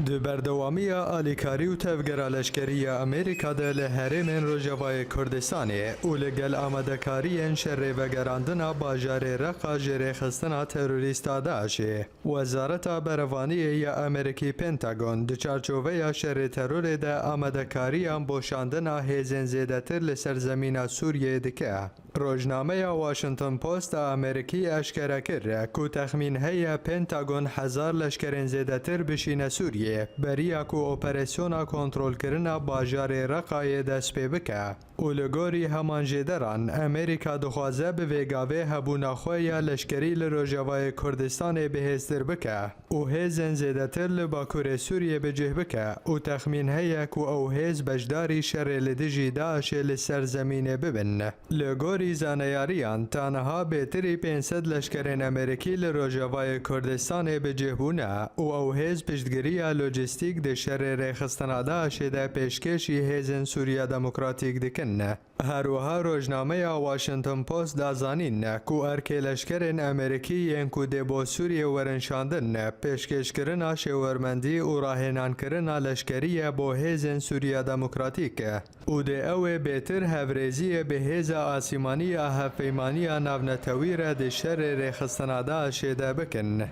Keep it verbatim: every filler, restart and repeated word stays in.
Di berdewamiya alîkarî û tevgera leşkerî ya Amerîka de li herêmên Rojavayê Kurdistanê û li gel amadekariyên şerê vegerandina bajarê Reqa ji rêxistina terorîst a DAIŞê, Wezareta Berevaniyê ya Amerîkî Pentagon di çarçoveya şerê terorê de amadekariyan bo şandina hêzên zêdetir li ser zemîna Sûriyeyê dike. Rojnameya Washington Post a Amerîkî eşkere kir ku texmîn heye Pentagon hezar leşkerên zêdetir bişîne Sûriyê, beriya ku operasyona kontrolkirina bajarê Reqayê dest pê bike. Û li gorî heman jêderan, Amerîka dixwaze bi vê gavê hebûna xwe ya leşkerî li Rojavayê Kurdistanê bihêztir bike û hêzên zêdetir li Bakurê Sûriyê bi cih bike û texmîn heye ku ew hêz beşdarî şerê li dijî DAIŞê li ser zemînê bibin. Li gorî zaneyariyan, ta niha bêtirî pênc sed leşkerên Amerîkî li Rojavayê Kurdistanê bi cih bûne û ew hêz piştgiriya lojîstîk di şerê rêxistina DAIŞê de pêşkêşî hêzên Sûriya Demokratîk dikin. Her wiha rojnameya Washington Post da zanîn ku erkê leşkerên Amerîkî yên ku dê bo Sûriyê werin şandin, pêşkêşkirina şêwermendî û rahênankirina leşkerî ye bo hêzên Sûriya Demokratîk û dê ew ê bêtir hevrêziyê bi hêza asîmanî ya Hevpeymaniya Navnetewî re di şerê rêxistina DAIŞê de bikin.